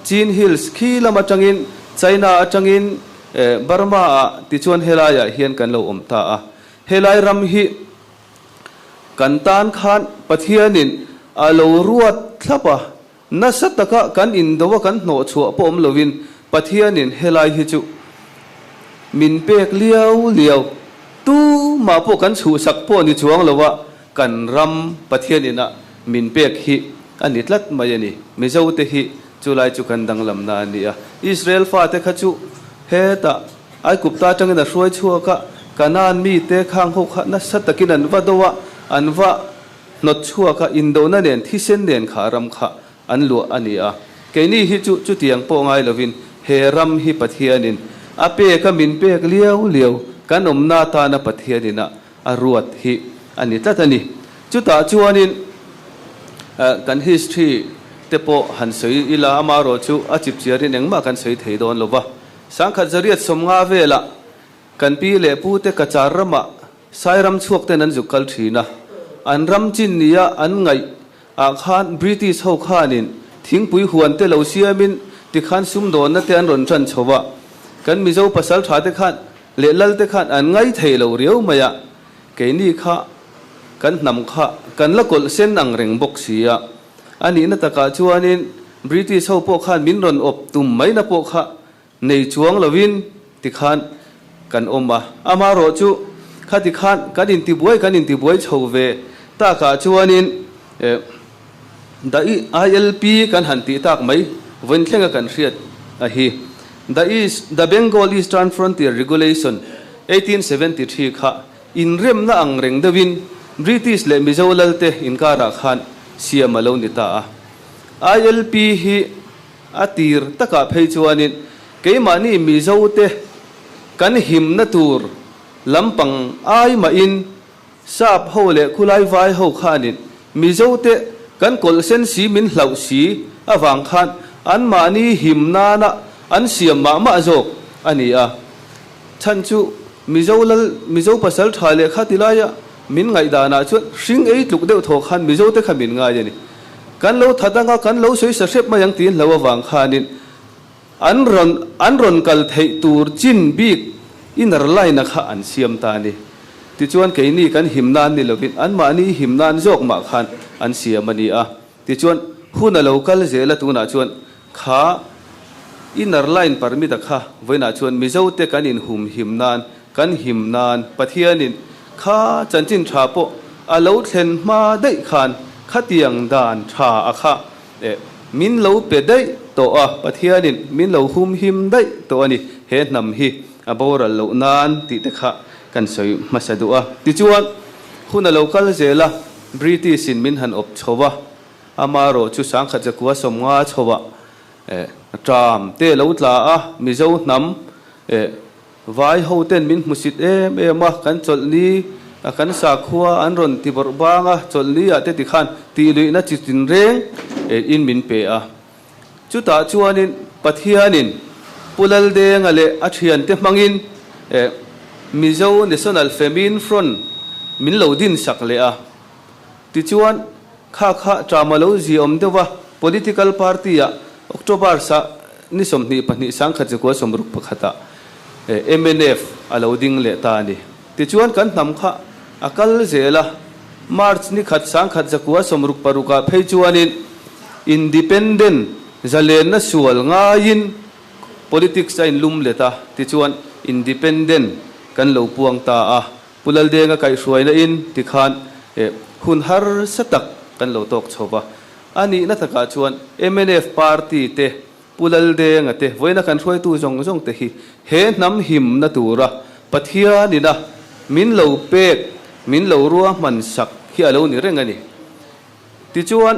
Chin Hills khi lam atangin China atangin Burma ah tichuan helaiah hian kan lo awm ta a. Helai ram hi kan tan khan Pathianin a lo ruat thlap a, nasa taka kan indo a kan hnawh chhuah pawh awm lovin Pathianin helai hi chu min pek liau liau, tumah pawh kan chhuhsak pawh ni chuang lo a, kan ram Pathianin a min pek hi a ni tlat mai a ni. Mizote hi chulai chu kan danglamna a ni a, Israel fate kha chu hetah Aikupta atangin a hruai chhuak a, Kanaan mite khang ho kha nasa takin an va do a, an va hnawt chhuak a, indona nen thisen nen kha ram kha an luah a ni a. Keini hi chu chutiang pawh ngai lovin he ram hi Pathianin a pek a, min pek liau liau kan awmna atana Pathianin a a ruat hi a ni tlat a ni. Chutah chuanin kan history te pawh han sawi ila, amaherawhchu a chipchiarin engmah kan sawi thei dawn lo va. 1950 velah kan pi leh pu te Kachar ramah Sairam chhuak ten an zuk kal thin a, an ram chin nia an ngaih ah khan British ho khanin thingpui huan te lo siamin tikhan sumdawnna te an rawn tan chho a, kan Mizo pasal tha te khan leh lal te khan an ngai thei lo riau mai a, keini kha kan hnam kha kan la kawlh sen ang reng bawk si a. A nihna takah chuanin British ho pawh khan min rawn awp tum maina pawh kha nei chuang lovin tikhan kan awm a. Amaherawh chu kha tikhan kan intibuai kan intibuai chho ve takah chuanin The ILP kan han tih tak mai vawiin thlenga kan hriat a hi. The East The Bengal Eastern Frontier Regulation 1873 kha Inremna ang reng deuhin British leh Mizo lalte inkarah khan siam a lo ni ta a. ILP hi a tir takah phei chuanin keimahni Mizote kan himna tur lampang ai mahin Sap ho leh khulai vai ho khanin Mizote kan kawlh sen si min hlauh si avang khan anmahni him nana an siam mah mah zawk a ni a. Chhan chu Mizo lal, Mizo pasal tha leh kha ti laia min ngaihdanah chuan hring ei tluk deuh thaw khan Mizo te kha min ngai a ni. Kan lo that anga kan lo sawi sa hrep mai ang tiin hlo avang khanin an rawn an rawn kal theih tur chin bik inner line-a kha an siam ta a ni. Tichuan keini kan him nan ni lovin anmahni him nan zawk mah khan an siam a ni a. Tichuan, hun a lo kal zel a, tunah chuan kha inner line permit a kha vawiinah chuan Mizote kan inhumhim nan, kan him nan Pathianin kha chanchin tha pawh a lo thlen hma daih khan khatiang dan tha a kha eh min lo pe daih tawh a, Pathianin min lo humhim daih tawh a ni, he hnam hi a boral loh nan tih te kha kan sawi hmasa duh a. Tichuan, hun a lo kal zel a. British in min han awp chho a, amaherawh chu 1950 chhoah tram te lo tla a, Mizo hnam vai ho ten min hmusit em em a, kan chawlhni a kan sakhua an rawn ti bawrh bang a, chawlhni ah te tikhan tih luihna chi tinreng in min pe a. Chutah chuanin Pathianin Pu Laldenga leh a thiante hmangin Mizo National Famine Front min lo dinsak leh a. Tichuan, kha kha ṭama lo ziaawm deuh a, political party-ah October sa ni 22 1961 ah mnf a lo ding leh ta a ni. Tichuan kan hnam kha a kal zel a, March ni khat 1966 ah phei chuanin Independent zalenna sual ngaiin politics a inlum let a, tichuan Independent kan lo puang ta a, Pu Laldenga kaihhruaina in tikhan hun harsa tak kan lo tawk chho va. A nihna takah chuan mnf party te Pu Laldenga te, vawiina kan hruaitu zawng zawng te hi he hnam himna tura Pathianina min lo pek, min lo ruahman sak hi a lo ni reng a ni. Tichuan,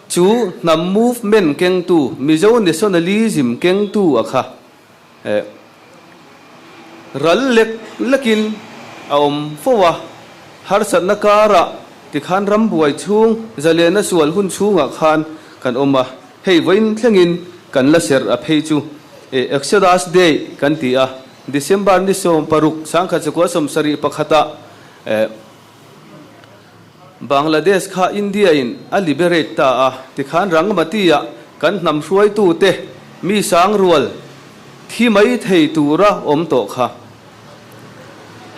chu hnam movement kengtu, Mizo nationalism kengtu a kha ral lek lekin a awm fo a, harsatna karah tikhan rambuai chhung zalena sual hun chhungah khan kan awm a, hei vawiin thlengin kan la serh a phei chu Exodus Day kan ti a, December ni 16 1971 ah Bangladesh kha India in a liberate ta a, tikhan Rangmati ah. Kan hnam hruaitute mi sang rual thi mai thei tura awm tawh kha.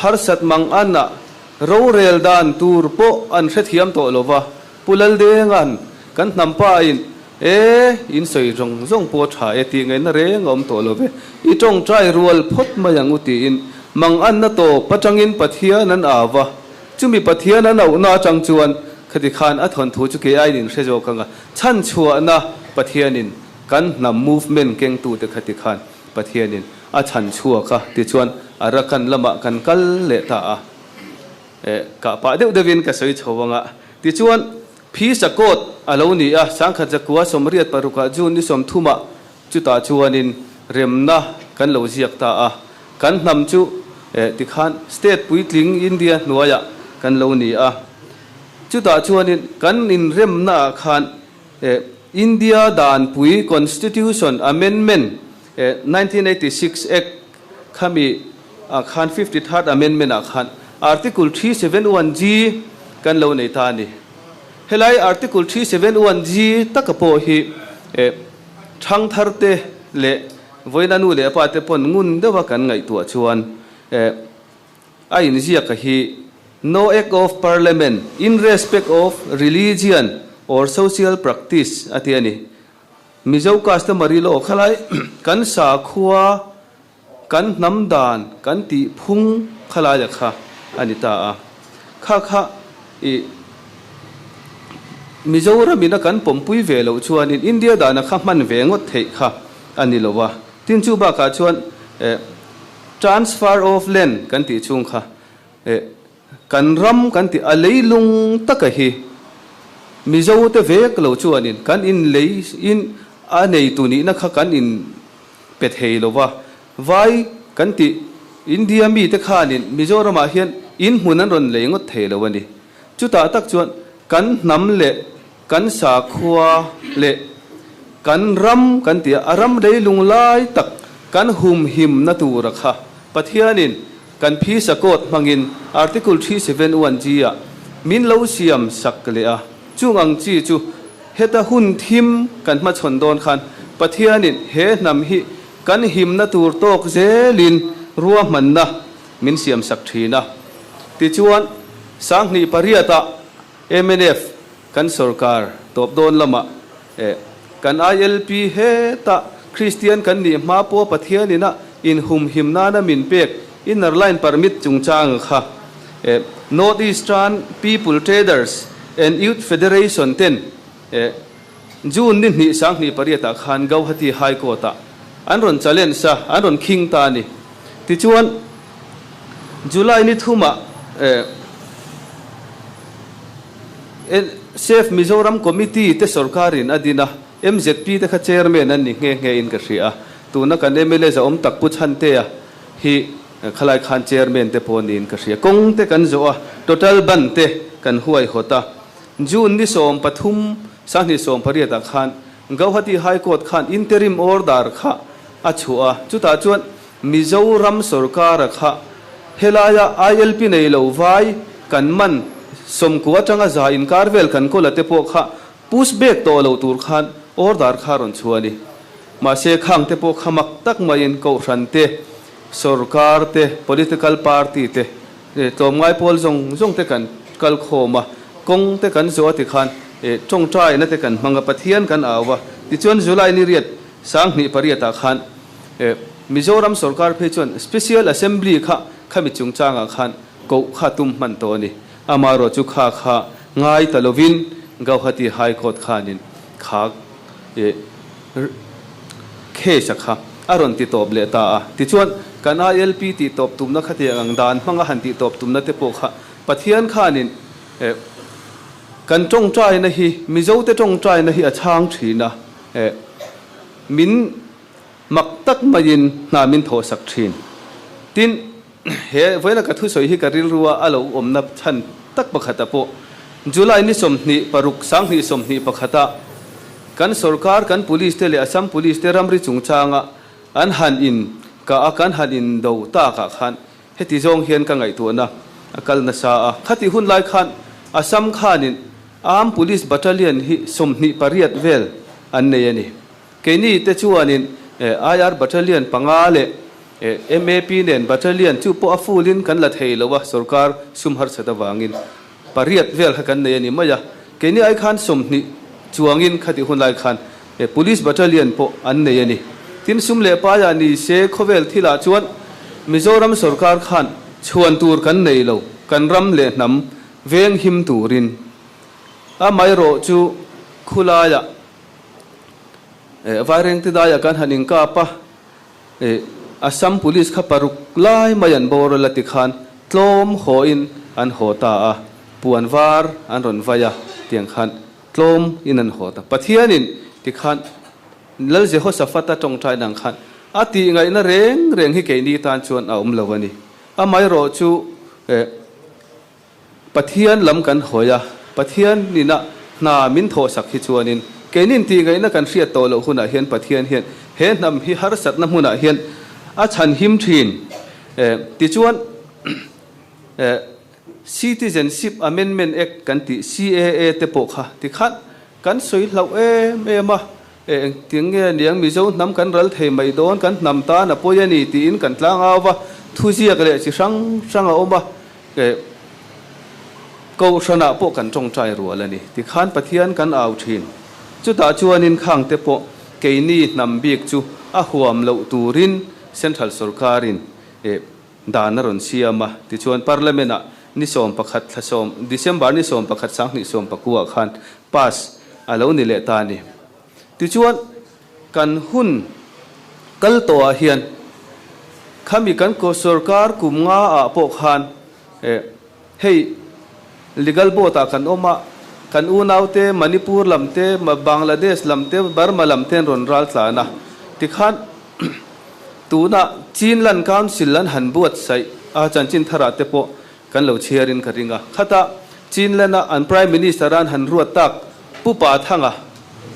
Harsat mang anah rorel dan tur pawh an hrethiam tawh lo va, Pu Laldenga'n kan hnam pain E, in sawi zawng zawng pawh tha e tih ngaihna reng a awm tawh lo ve, i tawngtai rual phawt mai ang u tiin mang anna tawp atangin Pathian an au va, chumi Pathian an auhna atang chuan khati khan a thawnthu chu kei aiin in hre zawk ang a, chhanchhuahna Pathianin kan hnam movement kengtute khati khan Pathianin a chhanchhuak a tichuan Arakan lamah kan kal leh ta a. Kah pah deuh deuhin ka sawi chho ang a, tichuan Phisa court a lo ni a, sangkhat zakua 86ah June ni 30ah chutah chuanin remna kan lo ziak ta a, kan hnam chu tikhan state puitling India hnuaiah kan lo ni a, chutah chuanin kan inremnaah khan India danpui Constitution Amendment 1986 Act Khami ah khan 53rd Amendment ah khan Article 371G kan lo nei ta a ni. Helai Article 371G taka pawh hi thangthar te leh vawiina nu leh pa te pawn ngun deuha kan ngaihtuah chuan a inziaka hi No Act of Parliament in respect of religion or social practice a ti a ni. Mizo customary law khalai kan sakhua, kan hnam dan, kan tih phung khalaia kha a ni ta a. Kha kha i Mizoram in a kan pawmpui ve loh chuanin India dana kha hman ve ngawt theih kha a ni lo a. Tin chu bakah chuan transfer of land kan tih chhung kha Kan ram kan tih a leilung taka hi Mizo te vek lo chuanin kan in lei in a neitu nihna kha kan in pe thei lo va, vai kan tih India mi te khanin Mizoramah hian in hmun an rawn lei ngawt thei lo a ni. Chutah tak chuan kan hnam leh kan sakhua leh kan ram kan tih a, a ram leilung lai tak kan humhimna tura kha Pathianin Kan phisa court hmangin Article 371 G ah min lo siam sak leh a, chung ang chi chu heta hun thim kan hmachhawn dawn khan Pathianin he hnam hi kan himna tur tawk zelin ruahmanna min siam sak thin a. Tichuan, 2008 ah mnf Kan sorkar tawp dawn lamah eh kan ILP hetah Kristian kan nih hma pawh Pathian ina inhumhim nana min pek Inner Line Permit chungchang kha eh North Eastern People Traders and Youth Federation ten eh June ni hnih 2008 ah khan Gauhati High Court ah an rawn challenge a, an rawn khing ta a ni. Tichuan July ni thumah eh Save Mizoram Committee te sorkarin a din a, mzp te kha chairman an ni nghe nghe in ka hria a, tuna kan mla zahawm tak Pu Chhantea hi khalai khan chairman te pawh niin ka hria. Kawng te kan zawh a, total ban te kan huaihawt a. June ni 13, 2018 ah khan Gauhati High Court khan interim order kha a chhuah a, chutah chuan Mizoram sorkara kha helaia ILP nei lo vai kan man 90 atanga 100 inkar vel kan kawl a te pawh kha push back tawh lo tur khan order kha rawn chhuah a ni. Mahse khang te pawh kha mak tak maiin kohhran te, sorkar te, political party te, tlawmngai pawl zawng zawng te kan kal khawm a, kawng te kan zawh a tikhan tawngtaina te kan hmang a, Pathian kan au a. Tichuan July ni riat 2008 ah khan Mizoram sorkar phei chuan Special Assembly kha khami chungchangah khan koh kha tum hman tawh a ni. Amaherawh chu kha kha ngai ta lovin Gauhati High Court khanin kha case a kha a rawn ti tawp leh ta a. Tichuan kan ILP tih tawp tumna khatiang ang dan hmanga han tih tawp tumna te pawh kha Pathian khanin kan tawngtaina hi Mizote tawngtaina hi a chhang thin a. Min mak tak maiin hna min thawhsak thin. Tin, he vawiina ka thusawi hi ka rilrua a lo awmna chhan tak pakhata pawh July ni 26, 2021 ah kan sorkar, kan police te leh Assam police te ramri chungchanga an han in kah a, kan han in do takah khan heti zawng hian ka ngaihtuahna a kal nasa a. Khati hun lai khan Assam khanin Armed Police Battalion hi 28 vel. an nei a ni. Keini te chuanin IR Battalion panga leh MAP nen Battalion chu pawh a full in kan la thei lo a, sorkar sum harsat avangin pariat vel kha kan nei a ni mai a. Keini ai khan 20 chuangin khatih hun lai khan Police Battalion pawh an nei a ni. Tin, sum leh paiah ni se khawvel thilah chuan Mizoram sorkar khan chhuan tur kan nei lo, kan ram leh hnam veng him turin. Amaherawh chu khulaiah Vairengte daiah kan han inkap a, Assam Police kha paruk lai mai an boral a tikhan tlawm hawin an haw ta a, puan var an rawn vai a tiang khan tlawm in an haw ta. Pathianin tikhan Lal Jehoshaphat-a tawngtai dang khan a tih ngaihna reng reng hi keini tan chuan a awm lo a ni. Amaherawh chu Pathian lam kan hawi a, Pathian ina hna min thawhsak hi chuanin keinin tih ngaihna kan hriat tawh loh hunah hian Pathian hian he hnam hi harsatna hmunah hian a chhan him thin. Tichuan, Citizenship Amendment Act kan tih CAA te pawh kha tikhan kan sawi hlauh em em a, engtin nge niang Mizo hnam kan ral thei mai dawn, kan hnam tan a pawi a ni tiin kan tlangau va, thuziak leh chi hrang hrang a awm a. Kohhranah pawh kan tawngtai rual a ni. Tikhan Pathian kan au thin. Chutah chuanin khangte pawh keini hnam bik chu a huam loh turin Central Sorkarin dan a rawn siam a. Tichuan Parliament-ah ni 11 thla sawm, December ni 11 2019 khan pass a lo ni leh ta a ni. Tichuan kan hun kal tawhah hian khami kan sorkar kum nga ah pawh khan hei legal board ah kan awm a, kan unaute Manipur lam te, Bangladesh lam te, Burma lam te an rawn ral tlan a, tikhan tuna Chinland Council an han buatsaih a chanchin tharah te pawh kan lo chhiarin ka ring a, khatah Chinland-a an Prime Minister an han ruat tak Pu Pathanga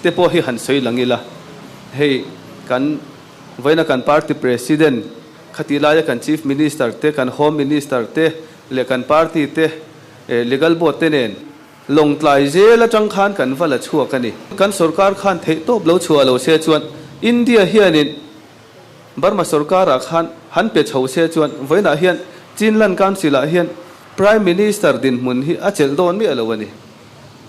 te pawh hi han sawi lang ila, hei kan vawiina kan party President khatih laia kan Chief Minister te, kan Home Minister te leh kan party te Legal Board te nen Lawngtlai zel atang khan kan va la chhuak a ni. Kan sorkar khan theihtawp lo chhuah lo se chuan India hianin Burma sorkarah khan han pe chho se chuan vawiinah hian Chinland Council-ah hian Prime Minister dinhmun hi a chelh dawn miah lo a ni.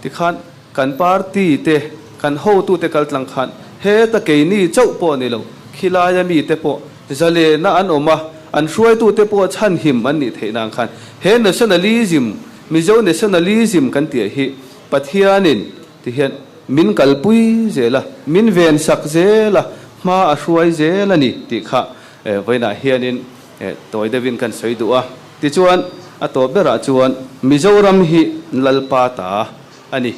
Tikhan kan party te, kan hotute kaltlang khan heta keini chauh pawh ni lo, khilaia mite pawh zalena an awm a, an hruaitute pawh chhanhim an nih theih nan khan he nationalism, Mizo nationalism kan tih hi Pathianin ti hian min kalpui zel a, min vensak zel a, hma a hruai zel a ni tih kha vawiinah hianin tawi deuhin kan sawi duh a. Tichuan, a tawp berah chuan Mizoram hi Lalpa ta a ni.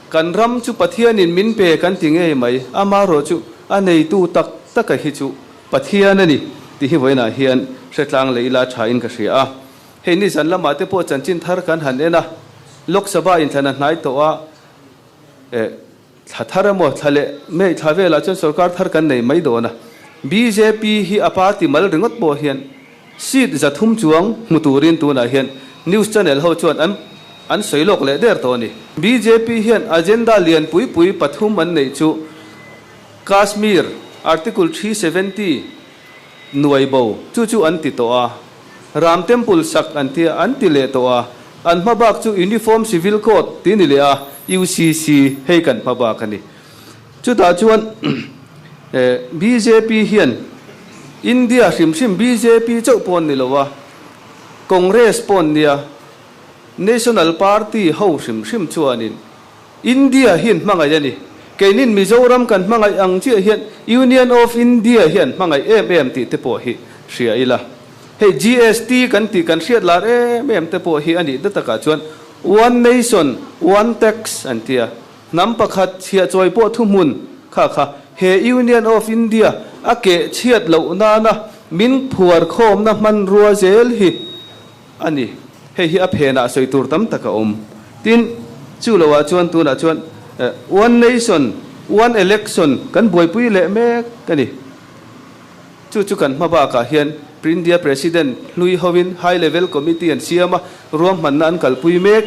Kan ram chu Pathianin min pe kan ti ngei mai, amaherawh chu a neitu tak taka hi chu Pathian a ni tih hi vawiinah hian hretlang leh ila thain ka hria a. Hei nizan lamah te pawh chanchin thar kan han en a, Lok Sabha inthlan a hnai tawh a, eh, thla thar emaw thla leh May thla velah chuan sorkar thar kan nei mai dawn a. Bjp hi a party mal ringawt pawh hian seat 300 chuang hmu turin tunah hian news channel ho chuan an an sawi lawk leh der tawh a ni. Bjp hian agenda lian pui pui pathum an neih chu Kashmir Article 370, Nuai bo, chu chu an ti tawh a. Ram Temple sak an tia an ti leh tawh a. An hma bak chu Uniform Civil Code tih ni leh a, UCC, hei kan hma bak a ni. Chutah chuan bjp hian India hrim hrim bjp chauh pawh an ni lo a, Congress pawh an nia, National Party ho hrim hrim chuanin India hi an hmangaih a ni. Keinin Mizoram kan hmangaih ang chiah hian Union of India hi an hmangaih em em tih te pawh hi hria ila. Hei GST kan tih kan hriat lar em em te pawh hi a nih na takah chuan One Nation, One Tax an ti a. Hnam pakhat chhiah chawi pawh thuhmun kha kha he Union of India a keh chhiat loh nana min phuar khawmna hmanrua zel hi A ni. Hei hi a phenah sawi tur tam tak a awm. Tin, chu loah chuan tunah chuan One Nation, One Election kan buaipui leh mek a ni. Chu chu kan hma bakah hian India President hlui hovin High Level Committee an siam a, ruahmanna an kalpui mek.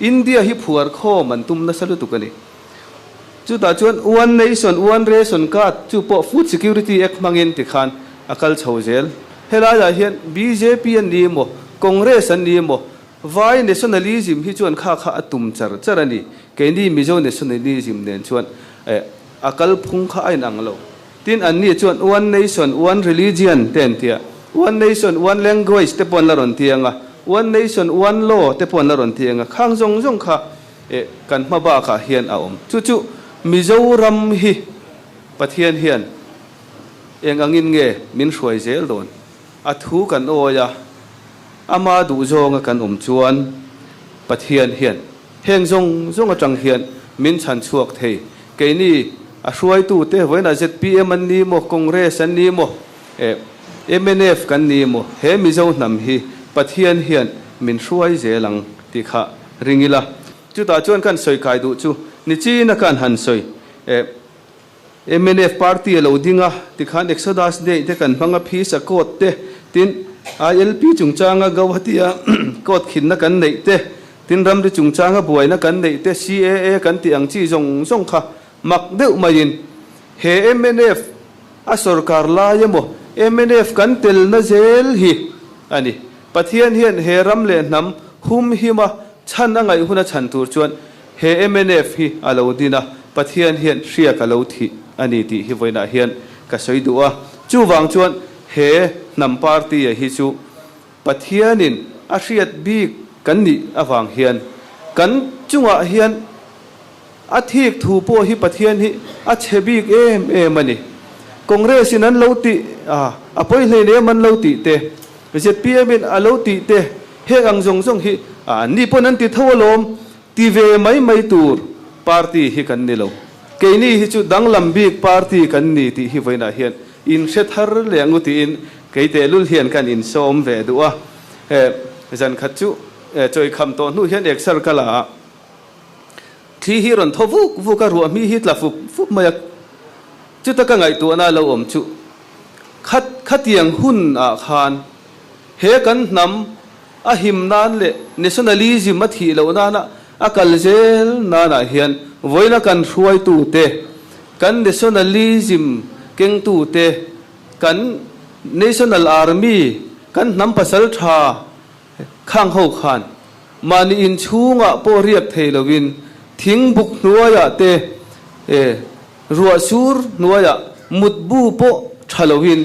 India hi phuar khawm an tum nasa lutuk a ni. Chutah chuan One Nation, One Ration Card chu pawh Food Security Act hmangin tikhan a kal chho zel. Helaiah hian bjp an ni emaw, Congress an ni emaw, Vai nationalism hi chuan kha kha a tum char char a ni. Keini Mizo nationalism nen chuan a kalphung kha a inang lo. Tin, anni chuan One Nation, One Religion te an tia, One Nation, One Language te pawh an la rawn ti ang a, One Nation, One Law te pawh an la rawn ti ang a, khang zawng zawng kha kan hma bakah hian a awm. Chu chu Mizoram hi Pathian hian eng angin nge min hruai zel dawn? A thu kan awi a, ama duhzawnga kan awm chuan Pathian hian heng zawng zawng atang hian min chhan chhuak thei. Keini a hruaitute vawiinah zpm an ni maw, Congress an ni maw, mnf kan ni maw, he Mizo hnam hi Pathian hian min hruai zel ang tih kha ring ila. Chutah chuan kan sawi kai duh chu ni china khan han sawi. Mnf party a lo ding a, tikhan Exodus Day te kan hmang a, Phisa court te, tin ILP chungchanga Gauhati-a court khinna kan neih te, tin ramri chungchanga buaina kan neih te, CAA kan tih ang chi zawng zawng kha mak deuh maiin he mnf a sorkar lai emaw mnf kan telna zel hi a ni. Pathian hian he ram leh hnam hum hima chhan a ngaih hun a chhan tur chuan He mnf hi a lo din a, Pathian hian hria ka lo thih a ni tih hi vawiinah hian ka sawi duh a. Chuvang chuan he hnam party-a hi chu Pathianin a hriat bik kan nih avang hian kan chungah hian a thik thu pawh hi Pathian hi a chhe bik em em a ni. Congress-in an lo tih a, a pawi hleinem an lo tih te, ZPM-in a lo tih te, heng ang zawng zawng hi an ni pawn an ti tho alawm. Ti ve mai mai tur party hi kan ni lo. Keini hi chu danglam bik party kan ni tih hi vawiinah hian in hre thar leh ang u tiin kei tehlul hian kan insawm ve duh a. He zan khat chu chawikham tawh hnu hian exer ka la a, thli hi rawn thaw vuk vuk a, ruah hmi hi tla fup fup mai a. Chuta ka ngaihtuahna lo awm chu khat khatiang hun ah khan he kan hnam A him nan leh nationalism a thih loh nana a kal zel nanah hian vawiina kan hruaitute, kan nationalism kengtute, kan national army, kan hnam pasal tha khang ho khan mahni inchhungah pawh riak thei loin thing buk hnuaiah te ruah sur hnuaiah mutbu pawh tha loin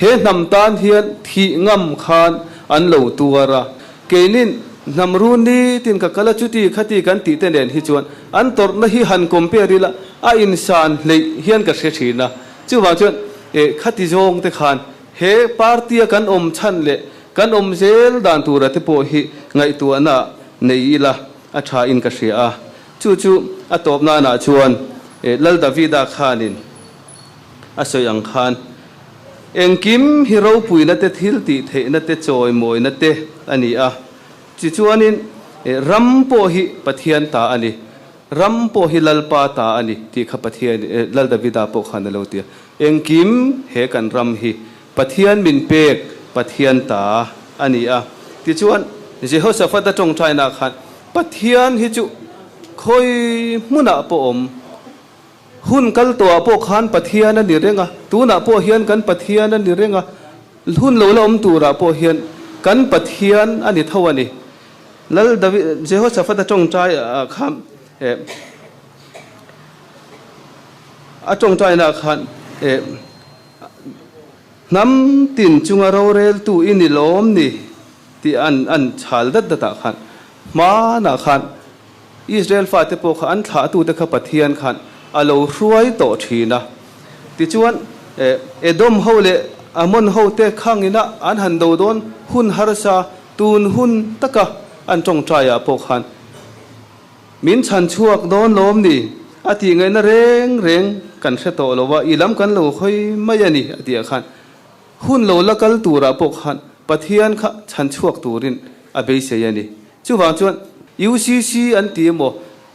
He hnam tan hian thih ngam khan an lo tuar a, keinin hnam run nitin ka kal a chuti khati kan tih te nen hi chuan an tawrhna hi han compare ila a insan hleih hian ka hre thin a. Chuvang chuan eh khati zawng te khan he party a kan awm chhan leh kan awm zel dan tura te pawh hi ngaihtuahna nei ila a tha in ka hria a. Chu chu a tawp nanah chuan eh Lal Davida khanin A sawi ang khan, engkim hi ropuina te, thil tih theihna te, chawimawina te a ni a. Tichuanin, ram pawh hi Pathian ta a ni, ram pawh hi Lalpa ta a ni tih kha Pathian, Lal Davida pawh khan a lo ti a. Engkim he kan ram hi Pathian min pek Pathian ta a ni a. Tichuan, Jehoshaphat-a tawngtainaah khan, Pathian hi chu khawi hmunah pawh awm, Hun kal tawhah pawh khan Pathian a ni reng a, tunah pawh hian kan Pathian a ni reng a, hun lo la awm turah pawh hian kan Pathian a ni tho a ni. Lal David, Jehoshaphat-a tawngtai ah khan eh a tawngtaina ah khan eh hnam tin chunga roreltu i ni lawm ni tih an an chhal dat datah khan hmanah khan Israel fate pawh kha an thlahtute kha Pathian khan a lo hruai tawh thin a. Tichuan, Edom ho leh Ammon hote khangina an han do dawn hun harsa tun hun taka an tawngtaiah pawh khan min chhan chhuak dawn lawm ni a tih ngaihna reng reng kan hre tawh lo a, i lam kan lo hawi mai a ni a tih ah khan hun lo la kal turah pawh khan Pathian kha chhan chhuak turin a beisei a ni. Chuvang chuan UCC an ti emaw,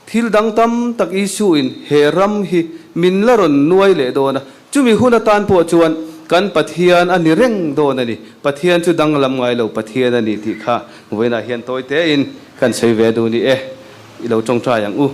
thil dang tam tak issue in he ram hi min la rawn nuai leh dawn a, chumi hun atan pawh chuan kan Pathian a ni reng dawn a ni. Pathian chu danglam ngai lo Pathian a ni tih kha vawiinah hian tawi tein kan sawi ve duh ni e, i lo tawngtai ang u.